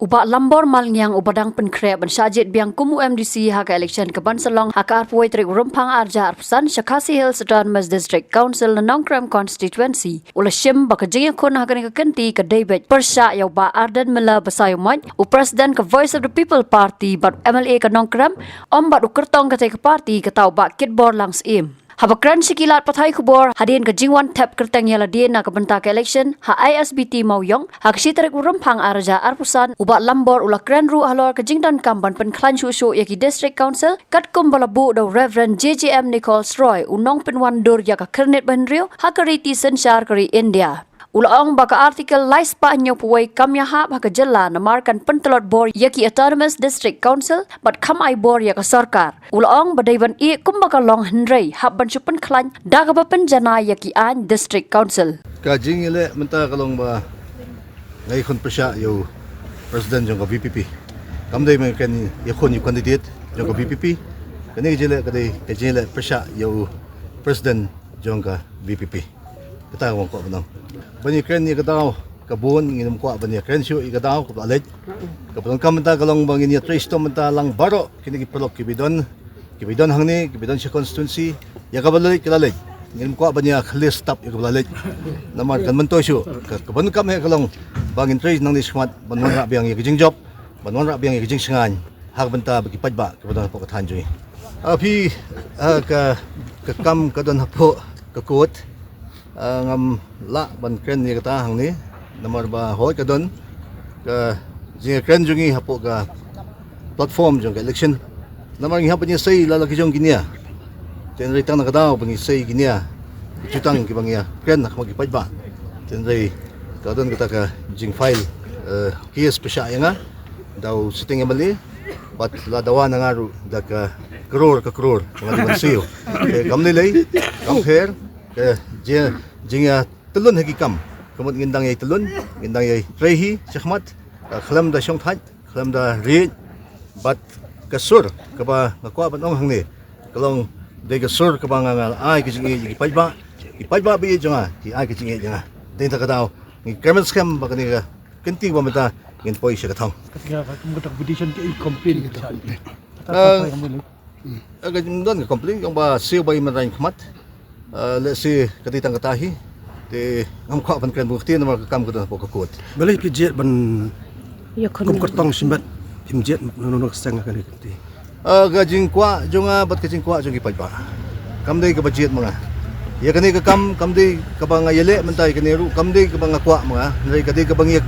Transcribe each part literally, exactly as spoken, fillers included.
Bah Lambor Malngiang uba dang pynkhreh ban shah jied biang kum u M D C ha ka election kaban sa long ha ka arphew tarik u Rymphang arhajar arphew san sha Khasi Hills Autonomous District Council na Nongkrem Constituency u la shim ba ka jingïakhun ha kane ka kynti ka dei beit pyrshah ïa u Bah Ardent Miller Basaiawmoit, u President ka Voice of the People Party bad M L A ka Nongkrem, ym bad u kyrtong katei ka party kata u Bah Kitbor Langsyiem. Haba kren sha ki lad pathai khubor hadien ka jingwan thep kyrteng ïa lade na ka bynta ka election ha I S B T Mawïong ha ka shi tarik u Rymphang arhajar arphew san, u Bah Lambor u la kren ruh halor ka jingdonkam ban pynkhlaiñ shuh shuh ïa ki District Council katkum ba la buh da u Reverend J J M Nichols Roy, u nongpynwandur ïa ka Khyrnit Bahynriew ha ka riti synshar ka ri India. U la ong ba ka Article lai spah hynñiewphew wei kam ïahap ha ka jylla namar kan pyntlot bor ïa ki Autonomous District Council bad kam ai bor ïa ka sorkar. U la ong ba dei ban ïeh kumba ka long hynrei hap ban shu pynkhlaiñ da kaba pynjanai ïa ki aiñ District Council. Ka jingïaleh mynta ka long ba nga ïakhun pyrshah ïa u President jong ka V P P. Kam dei ban kren ïakhun ïa u candidate jong ka V P P. Kane ka jingïaleh ka dei ka jingïaleh pyrshah ïa u President jong ka V P P. Kata ka ba nga kwah ban ong. Ban ïakren ïa ka daw ka bun, ngim kwah ban ïakren shuh ïa ka daw kaba la leit. Kaba donkam mynta ka long ba ngin ïatrei shitom mynta lang baroh kine ki paralok kiba don, kiba don hangne, kiba don sha constituency. Ïa kaba la leit ka la leit. Ngim kwah ban ïakhlieh stap ïa kaba la leit. Namar kan myntoi shuh. Ka, kaba donkam hi ka long ba ngin trei nangne shakhmat ban wanrah biang ïa ka jingjop, ban wanrah biang ïa ka jingshngaiñ ha ka bynta ba ki paidbah kiba don hapoh ka thaiñ jong ngi. Ah, phi, ah, ka, ka kam ka don hapoh ka court. Ah, ngam lah ban kren ïa kata hangne namar ba hooid ka don ka jingkren jong ngi hapoh ka platform jong ka election. Namar ngi hap ban ïasei la la ki jong ki nia. Te hynrei tang na ka daw ban ïasei ki nia ki jutang kiba ngi ïakren ha khmat ki paidbah. Te hynrei ka don kata ka jingfile, eh, case pyrshah ïa nga da u sitting M L A bad la dawa na nga ruh da ka klur ka klur ba nga dei ban siew. Te kam lei lei, kam pher, ka jing, jingïatyllun ha ki kam. Ka mut ngin dang ïatyllun, ngin dang ïatrei hi shakhmat, ka khlem da shongthait, khlem da riej, bad ka sur kaba nga kwah ban ong hangne ka long dei ka sur kaba nga, nga ai ka jingïeit ïa ki paidbah, ki paidbah ba ïeit jong nga ki ai ka jingïeit ïa nga. Dei ta ka daw ngi kyrmen skhem ba kane ka kynti ba mynta ngin poi sha ka thong. Ka, ka, ka petition ka i complain ka. Ah, ka jingdon ka complain ka ong ba siew ba i mynrain khmat. Ah, let's see ka dei tang kata hi. Te ngam kwah ban kren bun kti namar ka kam ka don hapoh ka court. Balei phi jied ban kum kyrtong shimet phim jied na no no ka seng ka ni kti. Ah, ka jingkwah jong nga bad ka jingkwah jong ki paidbah. Kam dei kaba jied ma nga. Ïa kane ka kam kam dei kaba nga ïaleh mynta ïa kane ruh kam dei kaba nga kwah ma nga. Hynrei ka dei kaba ngi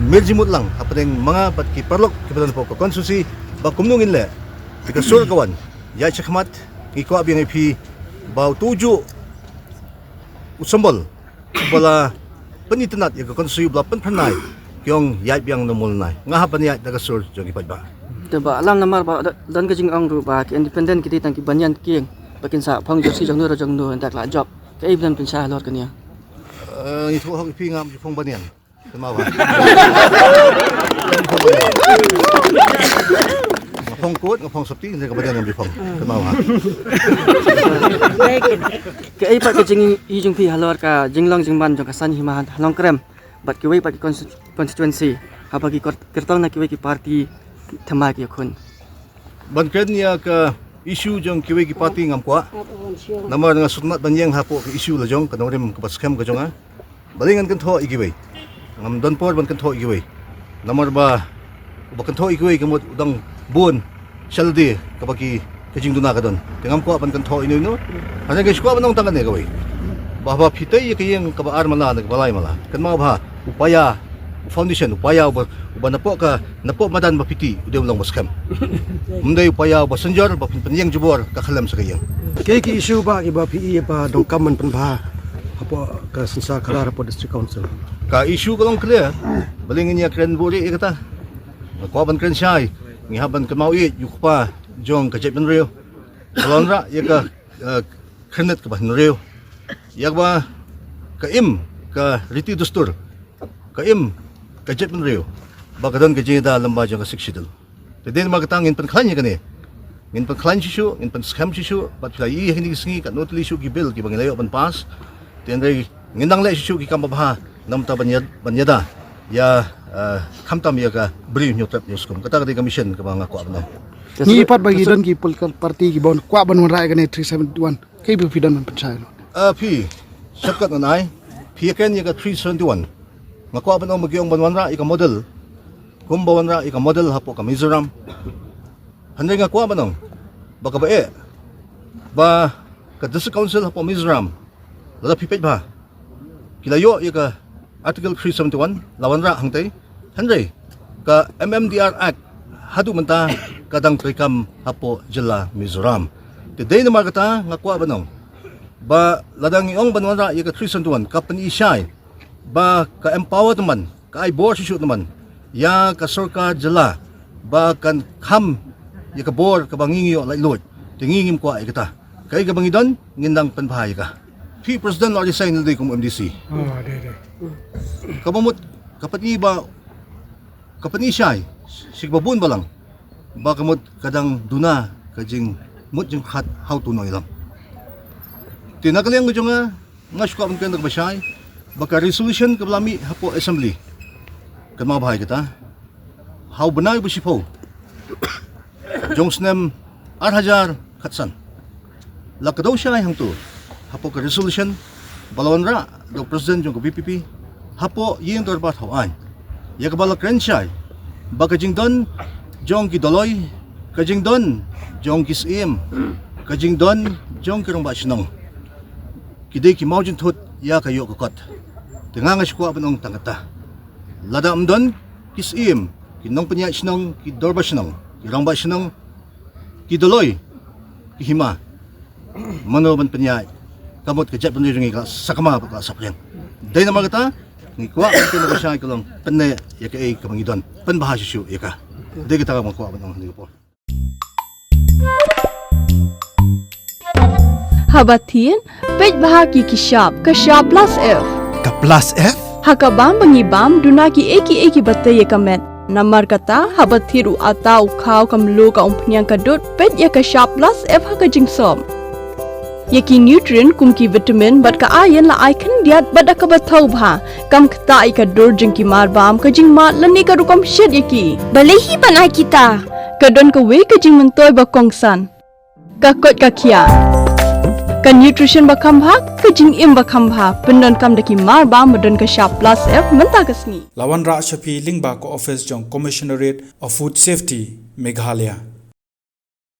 mir jingmut lang hapdeng ma nga bad ki paralok kiba don hapoh ka constituency ba kumno ngin leh. Te ka sur ka wan ïa shakhmat ngi kwah biang ïa phi ba uto u juh u symbol ba la pynitynnad ïa ka constituency ba la pynphyrnai ki ong ïaid biang na Mawlynnai. Nga hap ban ïaid da ka sur jong ki paidbah. Te ba lam namar ba don ka jingong ruh ba ki independent ki dei tang ki banïan kieng ba kin sa phong jersey jong no jong no ynda ka la jop. Kaei ban pynshai halor kane? Eh, ngi thuh hok ïa phi ngam ju phong banïan. Kynmaw ba nga phong coat, nga phong sopti, nga ka banïan ngam ju phong. Kynmaw ba. Kaei pat ka jingïohi jong phi halor ka jinglong jingman jong ka saiñ hima ha Nongkrem bad kiwei pat ki constitu-, constituency haba ki kor-, kyrtong na kiwei ki party thymmai ki ïakhun? Ban kren ïa ka issue jong kiwei ki party ngam kwah. Namar nga sngewtynnat ban ïeng hapoh ka issue la jong ka nongrim kaba skhem ka jong nga. Balei ngan kynthoh ïa kiwei? Ngam don por ban kynthoh ïa kiwei. Namar ba uba kynthoh ïa kiwei ka mut u dang bun sha lade kaba ki ka jingduna ka don. Te ngam kwah ban kynthoh ïano ïano. Hynrei nga shu kwah ban ong tang kane kawei. Ba haba phi tei ïa ka ïing kaba ar mala ne kaba lai mala, kynmaw ba u paia, u foundation, u paia uba, uba napoh ka, napoh madan ba phi tei u dei u long ba skhem. Ym dei u paia uba synjor ba phin pynïeng jubor ka khyllem sa ka ïing. Kaei ki issue ba kiba phi i ba donkam ban pynbha hapoh ka synshar khadar hapoh District Council? Ka issue ka long clear. Balei ngin ïa kren buhrieh ïa kata? Nga kwah ban kren shai. Ngi hap ban kynmaw ïa u kpa jong ka jaitbynriew. Ka la wanrah ïa ka, eh, Khyrnit kaba hynriew. Ïa kaba ka im ka riti dustur, ka im ka jaitbynriew ba ka don ka jingïada lyngba jong ka Sixth Schedule. Te dei namar kata ngin pynkhlaiñ ïa kane. Ngin pynkhlaiñ shuh shuh, ngin pynskhem shuh shuh, bad phi la ïohi ha kine ki sngi katno tylli shuh ki bill kiba ngi la ïoh ban pass. Te hynrei ngin dang leh shuh shuh ki kam babha namar ban ïa, ban ïada Ïa, eh, khamtam ïa ka briew hynñiewtrep hynñiewskum. Kata ka dei ka mission kaba nga kwah ban ong. Ngi pat ba ngi don ki political party kiba kwah ban wanrah ïa kane three seventy-one. Kaei ba phi don ban pynshai noh? Ah, phi, shortcut ngan ai. Phi ïa kren ïa ka three seventy-one. Nga kwah ban ong ba ngi ong ban wanrah ïa ka model. Kumba wanrah ïa ka model hapoh ka Mizoram. Hynrei nga kwah ban ong ba kaba eh ba ka District Council hapoh Mizoram, lada phi peit bha, ki la ïoh ïa ka Article three seventy-one, la wanrah hangtei. Hynrei ka M M D R Act haduh mynta ka dang treikam hapoh jylla Mizoram. Te dei namar kata nga kwah ban ong ba lada ngi ong ban wanrah ïa ka three seventy-one, ka pyni shai ba ka empower tymmen, ka ai bor shuh shuh tymmen ïa ka sorkar jylla ba kan kham ïa ka bor kaba ngi ngi ïoh laitluid. Te ngi ngim kwah ïa kata. Kaei kaba ngi don ngin nang pynbha ïa ka. Phi president la ri sign dei kum M D C. Oh, dei, dei. Kaba mut ka pyni ba, ka pyni shai sha kiba bun balang ba ka mut ka dang duna ka jingmut jingpyrkhat ha uto u nongïalam. Te na ka liang ka jong nga, nga shu kwah ban kren da kaba shai ba ka resolution kaba la mih hapoh assembly, kynmaw bha ïa kata, ha u bnai ba shiphew jong u snem ar hajar khatsan, la kdew shai hangto hapoh ka resolution ba la wanrah da u president jong ka V P P hapoh ïing dorbar thaw aiñ, ïa kaba la kren shai ba ka jingdon jong ki doloi, ka jingdon jong ki syiem, ka jingdon jong ki rangbah shnong, ki dei ki mawjynthut ïa ka ïoh ka kot. Te nga, nga shu kwah ban ong tang kata. Lada ym don ki syiem, ki nongpynïaid shnong, ki dorbar shnong, ki rangbah shnong, ki doloi, ki hima, mano ban pynïaid? Ka mut ka jaitbynriew jong ngi ka la sakma bad ka la saphriang. Dei namar kata ngi kwah ban pynbha shai ka long, pynneh ïa kaei kaba ngi don, pynbha shuh shuh ïa ka. Dei kata kaba nga kwah ban ong ha kane ka por. Haba thied, peit bha ki ki shap, ka shap plus F. Ka plus F? Ha ka bam ba ngi bam, duna kiei kiei kiba tei ïa ka met. Namar kata, haba thied u atta, u khaw, ka mluh, ka umphniang, ka dud, peit ïa ka shap plus F ha ka jingsop. Ïa ki nutrient kum ki vitamin bad ka iron la ai khyndiat bad da kaba thaw bha. Kam ktah ïa ka dur jong ki mar bam, ka jingmad lane ka rukom shet ïa ki. Balei hi ban ai kita? Ka don kawei ka jingmyntoi ba kongsan. Ka koit ka khiah. Ka nutrition ba kham bha, ka jingim ba kham bha. Pyndonkam da ki mar bam ba don ka shap plus F mynta ka sngi. La wanrah sha phi lyngba ka office jong Commissionerate of Food Safety, Meghalaya.